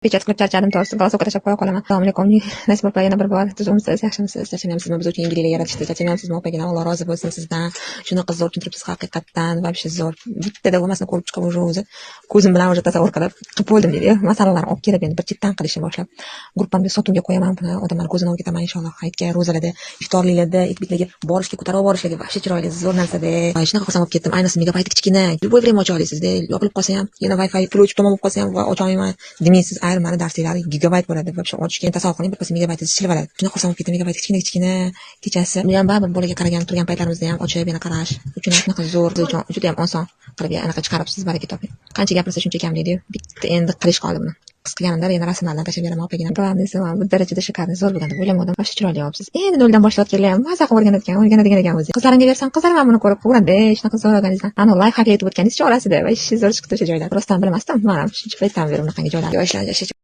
Pechat qilib charchadim, to'g'risi, голосовка tashlab qo'ya qolaman. Assalomu alaykum. Nasib opa, yana bir bor tuzukmisiz, yaxshimisiz, charchamayapsizmi? Biz uchun yangiliklar yaratishda charchamayapsizmi, opaginam? Alloh rozi bo'lsin sizdan. Shunaqa zo'r tushuntiribsiz haqiqatdan, вообще zo'r. Bittada bo'lmasini ko'rib chiqib, уже o'zi ko'zim bilan уже tasavvur qilib qilib bo'ldim deydi. Masalalarni olib kelib, endi bir chetdan qilishni boshlab, gruppamga sotuvga qo'yaman buni, odamlar ko'zini olib ketaman inshaalloh. Hayitga, ro'zalarda, iftorliklarda, itbitlarga borishga, ko'tarib borishga вообще chiroyli, zo'r narsada. Shunaqa xursand bo'lib ketdim. Ayniqsa megabayti kichkina. Любой время ocha olasizda. Yopilib qolsa ham, yana Wi-Fi pul o'chib tamom bo'lib qolsa ham va ocha olmayman demaysiz. Ayrim darsliklari gigabayt bo'ladi. Вообще ochishga tasavvur qiling, birpasda megabaytingiz chilib oladi. Shunaqa xursand bo'lib ketdim. Megabayt kichkina kichkina kechasi. Uni ham baribir bolaga qaragan turgan paytlarimizda ham ochib yana qarash uchun shunaqa zo'r, uchun juda ham oson qilib anaqa chiqaribsiz, baraka toping. Qancha gapirsa shuncha kam deydi-yu. Bitta endi qilish qoldi buni. His qilganimda yana rasmlardan tashlab beraman opagina. Главный si bu darajada шикарный, zo'r bo'lgan deb o'ylamadim. Вообще chiroyli olibsiz. Endi noldan boshlayotganlar ham maza qilib o'rganayotgan, o'rganadigan ekan o'zi. Qizlarimga bersam, qizlarim ham buni ko'rib quvuradi. Shunaqa zo'r organizm. Ana лайфхак aytib o'tganingiz orasida вообще zo'r chiqdi o'sha joylar. Rostdan bilmasdim. Mana shuncha paytdan beri bunaqangi joylar. Yoshlar